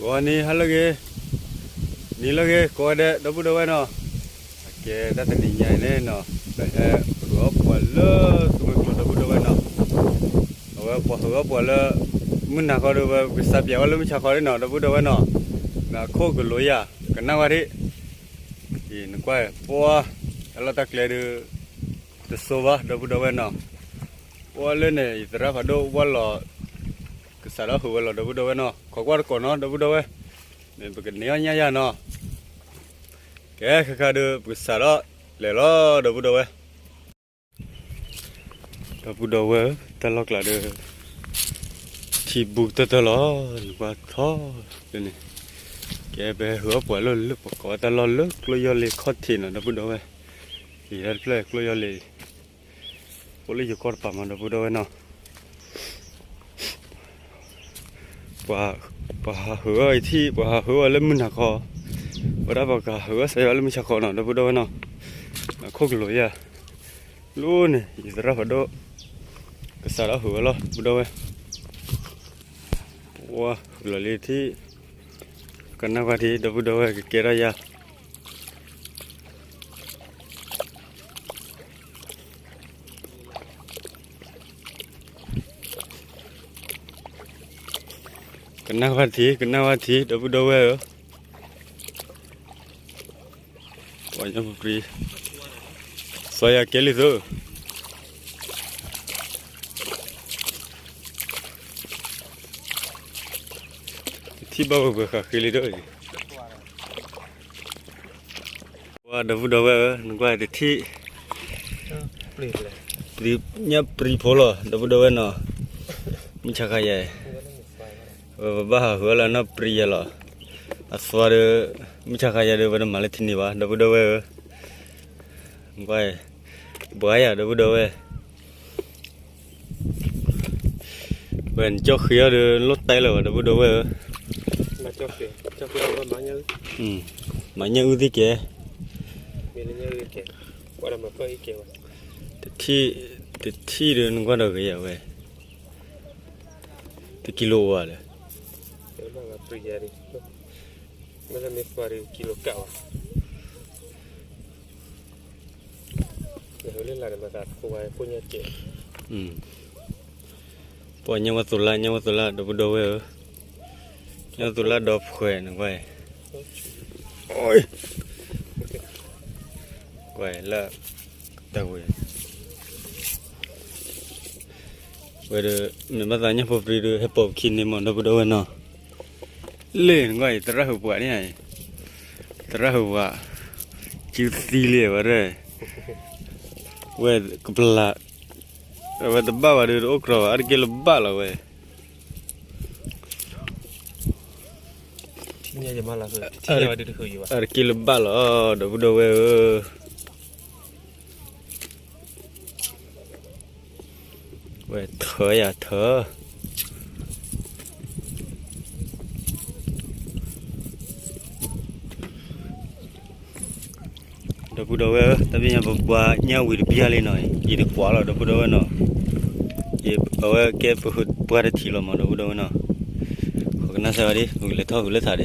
ဂီၤနံၤဟါလၢအဂ့ၤ, နံၤလၢအဂ့ၤ ကိးဂၤဒဲး ဒီပုၢ်ဒီဝဲၢ်နီၤ, အကဲတၢ်တနံၤညါအံၤန့ၣ်နီၤ, ပဟဲဃုအီၣ်ပှၤလၢသူမုၢ်ကျိၤဒီပုၢ်ဒီဝဲၢ်နီၤ, အဝဲပှၤဃုအီၣ်ပှၤလၢ မုၢ်နၤဃီဒီးဝဲ ပကစးပၠးဝဲလၢမုၢ်ဆါဃီန့ၣ်နီၤ ဒီပုၢ်ဒီဝဲၢ်နီၤ, အခိၣ်ကလိၤယၤ ကနၣ်ဝဲဒၣ်, အံၤနကွၢ် ပှၤ တၢ်လီၢ်တၢ်ကျဲဒုး တစိဘၣ် ဒီပုၢ်ဒီဝဲၢ်နီၤ, ပှၤလၢန့ၣ် ယသရၣ်ဖးဒိၣ်ဝဲလီၤ ကစးထီၣ်ဟုးဝဲလီၤ ဒီပုၢ်ဒီဝဲၢ်နီၤ, ခိးကွၢ်တကိးနီၤ ဒီပုၢ်ဒီဝဲၢ်, မ့ၢ်ပကန့ၢ်အီၣ်ညၣ်ယၤနီၤ, ကဲခါခါဒီး ပကစးထီၣ်လဲၤလီၤ ဒီပုၢ်ဒီဝဲၢ်, ဒီပုၢ်ဒီဝဲၢ်ဧၢ, တၢ်လီၢ်ကျးဒီး ထံဘူးကတၢၢ်တၢၢ်လီၤ, နကွၢ်ထီၣ်လၢန့ၣ်, ကဲပဟဲဟုးအီၣ်ပှၤလၢလၢပကိးဝဲတၢ်လီၢ်လၢကျိယီၢ်လ့ခီၣ်ထံးနီၤ ဒီပုၢ်ဒီဝဲၢ်, အံၤတၢ်တဖျၢၣ်ကျိယီၢ်လ့ အိၣ်လၢယိၤကီၢ်တပၤမး ဒီပုၢ်ဒီဝဲၢ်နီၤ, ပှၤဟးဟုးအီၣ်အံၤထံၣ် ပှၤဟးဟုးအီၣ်လၢမုၢ်နၤဃီ, ဝဲဒၣ်ပှၤကဟးဟုးအီၣ်စးယွၤလၢမုၢ်ဆါဃီနီၤ ဒီပုၢ်ဒီဝဲၢ်နီၤ, အခိၣ်ကလိၤယၤ, လၢန့ၣ် ယသရၣ်ဖးဒိၣ် ကစးထီၣ်ဟုးဝဲလီၤ ဒီပုၢ်ဒီဝဲၢ်, ပှၤဟုးလီၤလံထံၣ်, ကနၣ်ကွၢ်ထံ ဒီပုၢ်ဒီဝဲၢ် ကကဲထီၣ်ယၤ ကနၣ်ဝဲထံ ကနၣ်ဝဲထံ ဒီပုၢ်ဒီဝဲၢ်ဧၢ, ပှၤညီပပြံ, စီၤယၤကဲလံသိး, တထံၣ်ဘၣ်ဝဲပှဲၤဃာ်ဃ့လံဒီး, ပှၤဒီပုၢ်ဒီဝဲၢ်ဧၢ, နကွၢ်တထံၣ်, ပညၣ်ပြံဖိလီၤ ဒီပုၢ်ဒီဝဲၢ်နီၤ, မုၢ်ဆါခါယၤ, ဝဲပဘၣ်ဟးဟုးလၢနီၢ်ပြံယၤလီၤ, အသွါဒီး, မုၢ်ဆါခါယၤဒီး ဝဲတမၤလၢထံန့ၢ်ဘၣ် ဒီပုၢ်ဒီဝဲၢ်ဧၢ, နကွၢ်, ဘှါယၤ ဒီပုၢ်ဒီဝဲၢ် ဝဲနကၠီၣ်ဃ့အီၤဒီး လိၣ်တဲလၢၤဘၣ် ဒီပုၢ်ဒီဝဲၢ်ဧၢ, မၤညၣ်အုၣ်သ့ၣ်ကဲ, တထံၣ်, တထံၣ်ဒီးနကွၢ်ဒီးဂ့ၤယၤဝဲ, တကံလိအိၣ်ဘၣ်လဲၣ်, မ့ၢ်လၢမ့ၢ်သွါဒီးကံလိကၣ်ဘၣ် ပှၤညၣ်ဝဲသိးလၢ် ညၣ်ဝဲသိးလၢ် ဒီပုၢ်ဒီဝဲၢ်ဧၢ, ညၣ်ဝဲသိးလၢ်ဒီဖှဲးန့ၣ်ကွၢ်, ကွၢ်လၢ, တၢ်ဝဲ ဝဲဒီး မ့ၢ်ဘၣ်သးညၣ်ဖိပြံဒီး ဟဲပိာ်ပခံန့ၣ်မး ဒီပုၢ်ဒီဝဲၢ်နီၤ, လ့ၣ်နကွၢ်အံၤ သရၣ်ဟုးပှၤန့ၣ်, သရၣ်ဟုးပှၤ, စုသံလံဝဲဒၣ်, ဝဲကပလး, အဝဲတဘၣ်ဘၣ်ဒီးတအိၣ်ကြီဘၣ် အါတက့ၢ်လၢဘၣ်လီၤဝဲ, အါတက့ၢ်လၢဘၣ်လီၤ ဒီပုၢ်ဒီဝဲၢ်ဧၢ ဝဲထၢယၤထၢ, ဒီပုၢ်ဒီဝဲၢ်ဧၢ, တၢ်ပညိၣ်ပပှၤညၣ်ဝံၤတဘျီလံနီၤ, ယတကွၢ်လီၤ ဒီပုၢ်ဒီဝဲၢ်နီၤ, အဝဲကဲပဟုးပှၤတထံၣ်လီၤမး ဒီပုၢ်ဒီဝဲၢ်နီၤ, ပကနၣ်စၢၤဝဲဒၣ် ပကလဲၤထီၣ်ဟုးလၢထးဒံး,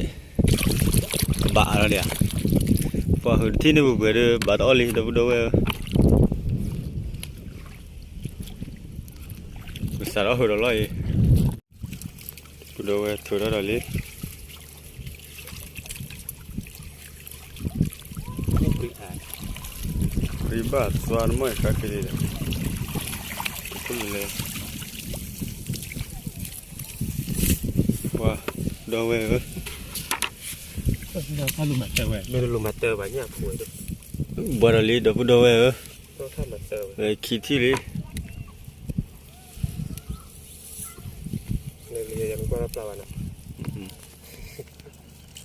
ကဘၣ်အါလီၤဒံးဧါ, ပှၤဟုးတထံၣ်န့ၣ်ပှဲၤပှဲၤဒီး ဘၣ်တအီၣ်လံ ဒီပုၢ်ဒီဝဲၢ်ဧၢ, ပစးထီၣ်ဟုးဒီးလီၤအံၤ ဒီပုၢ်ဒီဝဲၢ် ထုးထီၣ်ဒီးလံ, ပြံဘၣ်သွါနမ့ၢ်ဃါက့ၤလံဒီး, ပှၤဒီဝဲၢ်ဧၢ, ဘၣ်ဒီးလံ ဒီပုၢ်ဒီဝဲၢ်ဧၢ, ခံထံၣ်လံ ပုၢ်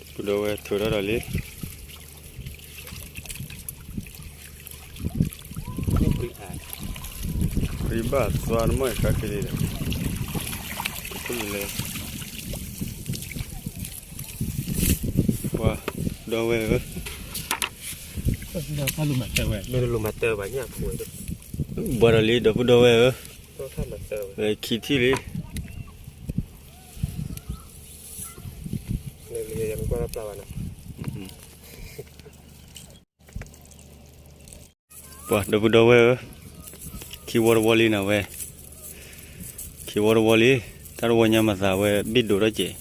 ဒီဝဲၢ် ထုးထီၣ်ဒီးလံ, ပြံဘၣ်သွါနမ့ၢ်ဃါက့ၤလံဒီး, ပှၤဒီဝဲၢ်ဧၢ, ဘၣ်ဒီးလံ ဒီပုၢ်ဒီဝဲၢ်ဧၢ, ခံထံၣ်လံ ဒီပုၢ်ဒီဝဲၢ်ဧၢ, ခံထံၣ်လံ ဒီပုၢ်ဒီဝဲၢ်ဧၢ, ပှၤဒီဝဲၢ်ဧၢ, ပှၤဒီဝဲၢ်ဧၢ, ပှၤဒီပုၢ်ဒီဝဲၢ်ဧၢ, ခံဝီတဝီလံနၤဝဲ, ခံဝီတဝီလံ, တၢ်တဝီညါမၤသးဝဲဘ့ၣ်ဒိးထီၣ်ကဲး,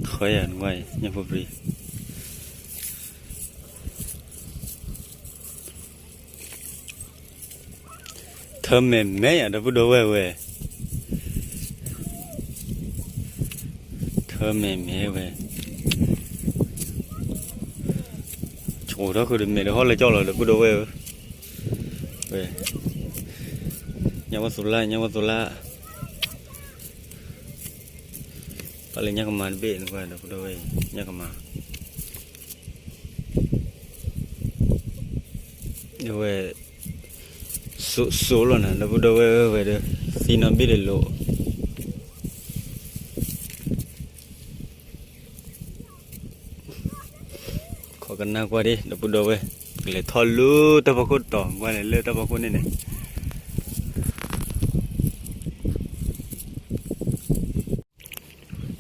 ခီယၤနကွၢ်အံၤ ညၣ်ဖိပြံ ထၢမဲာ်မဲာ်ယၤ ဒီပုၢ်ဒီဝဲၢ်ဝဲ, ထၢမဲာ်မဲာ်ဝဲ, ဆိထီၣ်ဃုာ်ဒီးမဲာ်ဒီးဟီၣ်လၢကၠီၣ်လီၤ ဒီပုၢ်ဒီဝဲၢ်ဧၢ, ဝဲ, ညၣ်ဝီသူလၢ် ညၣ်ဝီသူလၢ်, ပၢ်လၢညၣ်ကမၤတဘ့ၣ်နကွၢ် ဒီပုၢ်ဒီဝဲၢ်, ညၣ်ကမၤ အဝဲ, စိစိလီၤနၤ ဒီပုၢ်ဒီဝဲၢ်ဧၢ ဝဲဒီး, သံနီၣ်ဘ့ၣ်ဒီးလိၤ, ခိးကနၣ်ကွၢ်ဒံး ဒီပုၢ်ဒီဝဲၢ်, ပကလဲၤထီၣ်လၢတၢ်ဖီခိၣ်တီၤ ကွၢ်လဲၤလၢတၢ်ဖီခိၣ်န့ၣ်န့ၣ်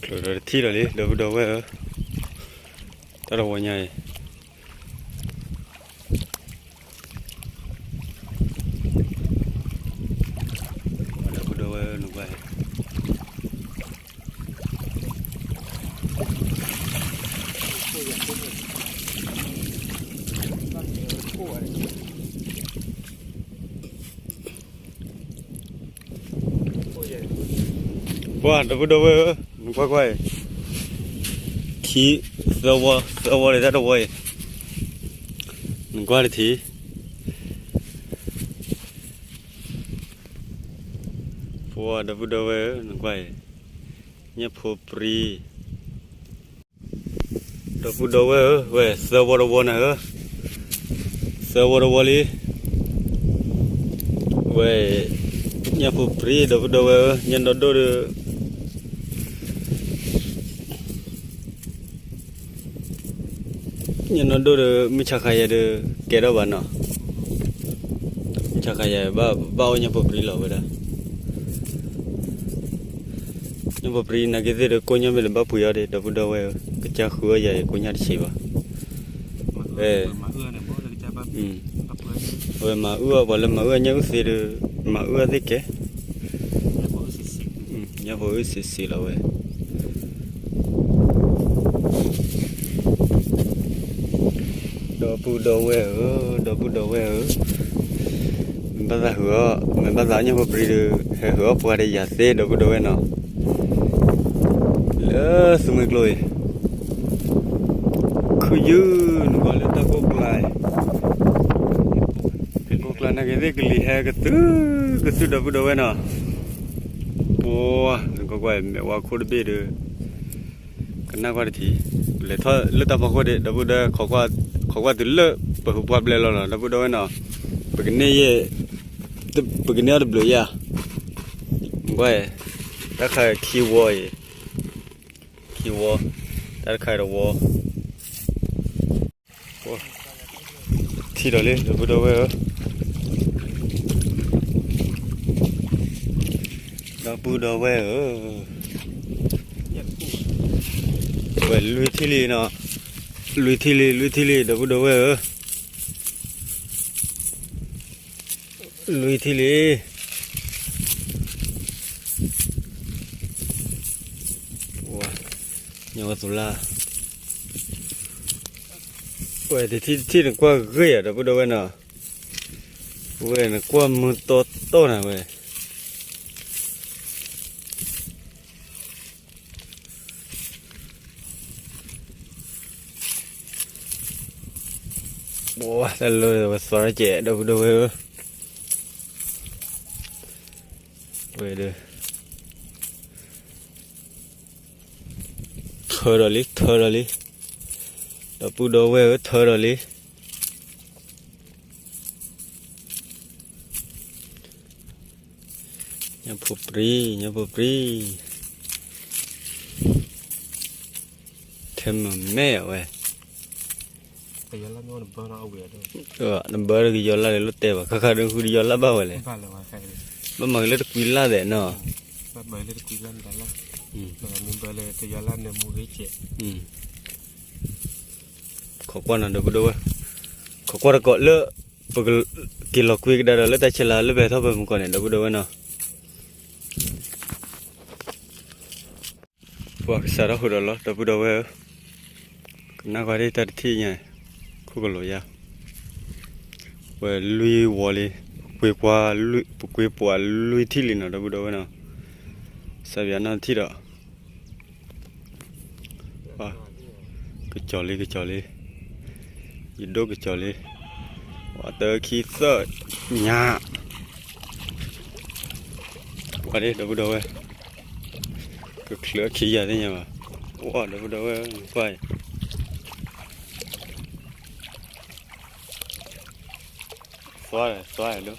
ကျိၤဒီးတထံၣ်ဒီးလံ ဒီပုၢ်ဒီဝဲၢ်ဧၢ, တၢ်တဝီညါအံၤ ဒီပုၢ်ဒီဝဲၢ်ဧၢ နကွၢ်အံၤ ပှၤဒီပုၢ်ဒီဝဲၢ်ဧၢ, နကွၢ်ကွၢ်အံၤ, ခံ, သၢဝီ, သၢဝီလံတၢ်တဝီအံၤ, နကွၢ်တထံၣ်, ပှၤဒီပုၢ်ဒီဝဲၢ်ဧၢ နကွၢ်အံၤ, ညၣ်ဖိပြံ ဒီပုၢ်ဒီဝဲၢ်ဧၢ, ဝဲသၢဝီတဝီနၤဧၢ, သၢဝီတဝီလံ, ဝဲ, ညၣ်ဖိပြံ ဒီပုၢ်ဒီဝဲၢ်ဧၢ, ညၣ်ဒီဒိၣ်ဒီး ညၣ်နီၢ်ဒိၣ်ဒီး မုၢ်ဆါခါယဲဒီး ကဲထီၣ်ဘၣ်နီၤ, မုၢ်ဆါခါယဲ ဘၣ်အိၣ်ညၣ်ဖိပြံလီၤဝဲဒၣ်, ညၣ်ဖိပြံနာ်က့သ့ၣ်ဒီး ကိၣ်ညၣ်မ့ၢ်တဘၣ်ပှ့ၤအီၤဒီး ဒီပုၢ်ဒီဝဲၢ်ဧၢ, ကစၢ်ဃုအီၣ်ယၤအံၤ ကိၣ်ညၣ်တဆံးဘၣ်, ဝဲ, အဝဲမၤအုၣ်အီၤ ပှၤလၢမၤအုၣ်အညၣ်အုၣ်သ့ဒီး မၤအုၣ်အီၤသ့ၣ်ကဲ, ညၣ်ဖိအုၣ်စံးစံးလီၤဝဲ ဒီပုၢ်ဒီဝဲၢ်ဧၢ, ဒီပုၢ်ဒီဝဲၢ်ဧၢ, မ့ၢ်ဘၣ်သးဟုၣ်အီၣ်, မ့ၢ်ဘၣ်သးညၣ်ဖိပြံဒီး ဟဲဟုၣ်အီၣ်ပှၤဒီးယၤသ့ ဒီပုၢ်ဒီဝဲၢ်နီၤ, လၢသူမှဲကျိအံၤ, ခုယုၢ်နကွၢ်လၢတၢ်ကိၢ်ကျါအံၤ, ကိၢ်ကျါနာ်က့သ့ၣ်ကလံၤဟဲကသုၣ်ကသုၣ် ဒီပုၢ်ဒီဝဲၢ်နီၤ, ပှၤ, နကွၢ်ကွၢ်မဲာ်ဝါခိၣ်တဘ့ၣ်ဒီး ကနၣ်ကွၢ်တထံၣ်, ပလဲၤထီၣ်လၢတၢ်ဖီခိၣ်ဒီး ဒီပုၢ်ဒီဝဲၢ်, ခိးကွၢ်တုၤလၢပဟူပှၢ်ဘျဲၣ်လီၤလီၤ ဒီပုၢ်ဒီဝဲၢ်နီၤ, ပကန့ၢ်ယဲၢ်, ပကန့ၢ်အီၤတဘျုးယဲၢ်, ကွၢ်, တၢ်ခါခံဝီအံၤ, ခံဝီ, တၢ်တခါတဝီ ထံၣ်ဒီးလံ ဒီပုၢ်ဒီဝဲၢ်ဧၢ, ဒီပုၢ်ဒီဝဲၢ်ဧၢ, ဝဲလွံၢ်ထံၣ်လံနီၤ, လွံၢ်ထံၣ်လံ လွံၢ်ထံၣ်လံ ဒီပုၢ်ဒီဝဲၢ်ဧၢ, လွံၢ်ထံၣ်လံ, ညၣ်ဝဲသူလၢ်, ဝဲတထံၣ်တထံၣ်နကွၢ်ဂ့ၤယၤ ဒီပုၢ်ဒီဝဲၢ်နီၤ, ဝဲနကွၢ်မုၢ်တီတီနၤဝဲ ပှၤတၢ်လၢဝဲသီရကဲး ဒီပုၢ်ဒီဝဲၢ်ဧၢ, ဝဲဒီး ထၢဒီးလံ ထၢဒီးလံ, ဒီပုၢ်ဒီဝဲၢ်ဧၢ ထၢဒီးလံ. ညၣ်ဖိပြံ, ညၣ်ဖိပြံ, ထဲမ့ၢ်မဲာ်အဝဲ, နဘၢတကယီၤလၢ်လၢလိၣ်တဲဘၣ် ခါခါဒုးဃုတယီၤလၢ်ဘၣ်ဝဲလဲၣ်, ဘၣ်မၤကလၢတကွံလၢ်သဲးနီၤ, ဘၣ်မၤလၢတကွံလၢ်မတၤလၢ် မ့ၢ်ဘၣ်လၢတယွၤလၢနၢမူဂ့ၤကဲး, ခိးကွၢ်နီၤ ဒီပုၢ်ဒီဝဲၢ်, ခိးကွၢ်တကိးလၢ ပကက့ၤလီၤကွံာ်ကဒါဒီးလၢတၢ်ဆဲးလၤလၢပဟဲထီၣ်ဖဲမုၢ်ကီၢ်န့ၣ် ဒီပုၢ်ဒီဝဲၢ်နီၤ. ပှၤကစးထီၣ်ဃုာ်ဒီးလီၤ ဒီပုၢ်ဒီဝဲၢ်ဧၢ, ကနၣ်ကွၢ်ဒၣ်တၢ်တထံၣ်ညါ, ခိၣ်ကလိာ်ယါ, ဝဲလွံၢ်ဝီလံ, ပကွ့ပှၤလွံၢ်ထံၣ်လံနီၤ ဒီပုၢ်ဒီဝဲၢ်နီၤ, စးပယၤနီၢ်ထံၣ်ဒီး ကစီၤလံ ကစီၤလံ, ယဒိၣ်ကစီၤလံ, ဝးတၢခံသၢညါ, ပှၤဒ် ဒီပုၢ်ဒီဝဲၢ်, ကချုးအခံယၤသ့ၣ်ညါဘၣ်, အိၣ်ဒီပုၢ်ဒီဝဲၢ် နကွၢ်အံၤ, သွါလဲၣ် သွါလဲၣ်ဒိၣ်,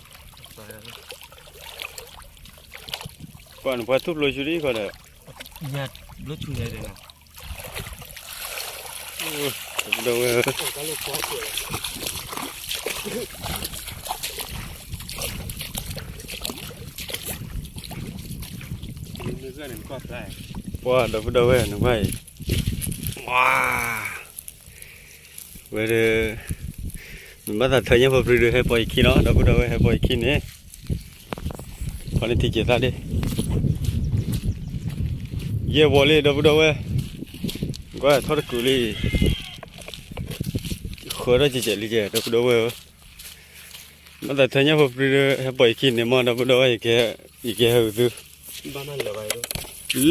ကွၢ်နပှၤထူၣ်ဖျိဆူဒ်ဃီဒီး, ဘျီဆူလဲၣ်ဒီး ဒီပုၢ်ဒီဝဲၢ်ဧၢ, ပှၤဒီပုၢ်ဒီဝဲၢ် နကွၢ်အံၤ, ပှၤ, ဝဲဒီး, မ့ၢ်ဘၣ်သးထၢညၣ်ဖိပြံဒီး ဟဲပိာ်ယခံနီၤ ဒီပုၢ်ဒီဝဲၢ် ဟဲပိာ်ယခံန့ၣ်, ဖီန့ၢ်ထံက့ၤသၣ်ဒ့ၣ် ယဲၢ်ဝီလံ ဒီပုၢ်ဒီဝဲၢ်, ကွၢ်ထီၣ်တကုာ်လံ, ဃၢထီၣ်ကဲးကဲးလံကဲး ဒီပုၢ်ဒီဝဲၢ်ဧၢ, မ့ၢ်သးထၢညၣ်ဖိပြံဒီး ဟဲပိာ်ယခံန့ၣ်မ့ၢ် ဒီပုၢ်ဒီဝဲၢ် ယကဟဲအုးသု,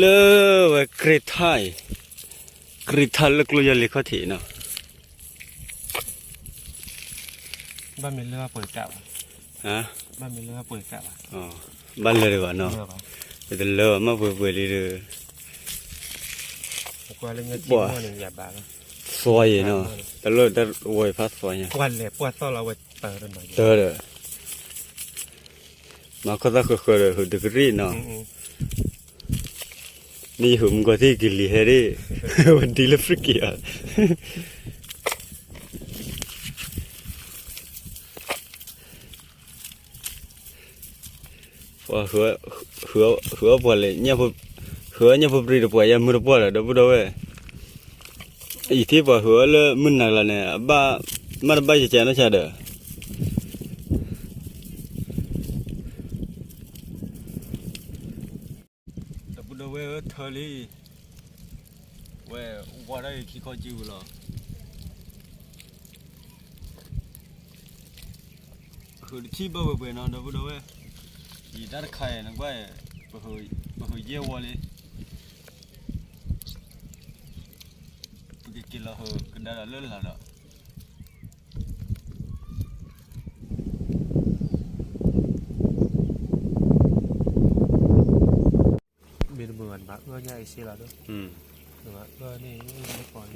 လၢဝဲကြ့ထါအံၤ, ကြ့ထါလၢကျိယီၤလံၤခီၣ်ထံးနီၤ, ဘၣ်မ့ၢ်လၢပှဲၤကးဘၣ်, ဘၣ်မ့ၢ်လၢပှဲၤကးဘၣ်, ဘၣ်လၢတဂၤနီၤ, ပတလၢဘၣ် မ့ၢ်ပှဲၤပှဲၤလံဒီး, ပှၤ, သွါယံၤနီၤ, တၢ်လၢတၢ်ဝီအံၤဖးသွါညါ, တၢ်ဒီး, မၤခီၣ်သၣ်ဃၢၤဃၢၤဒီး ဟုးတကရံၣ်နီၤ, မ့ၢ်ယဟုးမုၢ်ကီၢ်သ့ၣ်ကလံၤဟဲဒၣ်, ဝဲဒ်လၢ freaky ဧါ ပှၤ, ဃုအီၣ်ပှၤလဲၣ်, ဃုအီၣ်ညၣ်ဖိပြံတပှၢ် ယဲမုၢ်တပှၢ်လၢၤ ဒီပုၢ်ဒီဝဲၢ်, ယထံၣ်ပှၤဃုအီၣ်လၢမုၢ်နၤကျါန့ၣ် အဘၣ်, မ့ၢ်တဘၣ်ယကနီၢ်ဆါဒီး ဒီပုၢ်ဒီဝဲၢ်ဧၢ ထၢလံ, ဝဲ, ဝါဒၣ်အံၤခံခီကံဝံၤလီၤ, ဟုးတထံၣ်ဘၣ်ပှဲၤပှဲၤနီၤ ဒီပုၢ်ဒီဝဲၢ်, ယတၢ်တခါအံၤနကွၢ်, ပဟုးယဲၢ်ဝီလံ, ပကက့ၤလီၤဟုးကဒါဒီးလၢလၢ်ဒီး မ့ၢ်တမုာ်ဘၣ် နဘၣ်အၢၣ်ညၣ်အံၤစ့လီၤဒိၣ်,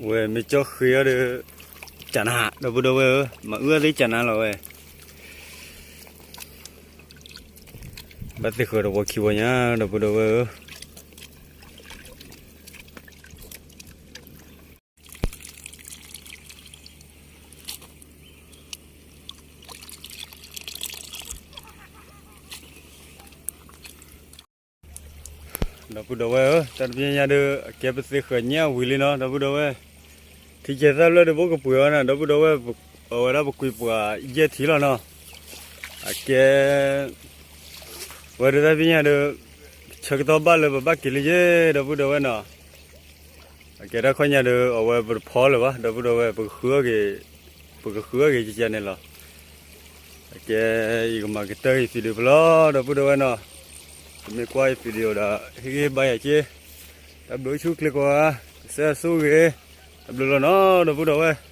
ဝဲမ့ၢ်ကၠီဃ့အီၤဒီး, ကနၤ ဒီပုၢ်ဒီဝဲၢ်ဧၢ, မၤအၢၣ်သ့ကနၤလီၤဝဲ, ဘၣ်သ့ၣ်ဃၢၤတဝီခံဝီညါ ဒီပုၢ်ဒီဝဲၢ်ဧၢ. ဒီပုၢ်ဒီဝဲၢ်ဧၢ, တၢ်တဘျီညါဒီး အကဲပသ့ဃၢၤညၣ်ဝံၤလံနီၤ ဒီပုၢ်ဒီဝဲၢ်, ထံကဲသၣ်ဖျၢၣ်ဒီးဘိကပှ့ၤအီၤနီၤ ဒီပုၢ်ဒီဝဲၢ်, အဝဲဒၣ်ပကွံာ်ပှၤယဲၢ်ထံလီၤနီၤ, အကဲ ဝဲဒၣ်တၢ်တဘျီညါဒီး ဆၢကတီၢ်ဘၣ်လၢပဘၣ်က့ၤလံယဲ ဒီပုၢ်ဒီဝဲၢ်နီၤ, အကဲတၢ်ခီညါဒီး အဝဲပတဖီလၢၤဘၣ် ဒီပုၢ်ဒီဝဲၢ်, ပကဃုအီၣ်က့ၤကကဲန့ၣ်လီၤ. အကဲ ယကမၤကတၢၢ်ယ video ဖဲလီၤ ဒီပုၢ်ဒီဝဲၢ်နီၤ, ပမ့ၢ်ကွၢ်ယ video ဒီး ဟ့ၣ်ဂံၢ်ဘါယၤက့, တၢ်ဘျုးဆူၣ်ချ့ကိးဂၤ, ကစၢ်ဆိၣ်ဂ့ၤ, တၢ်ဘျုးလီၤနီၤ ဒီပုၢ်ဒီဝဲၢ်.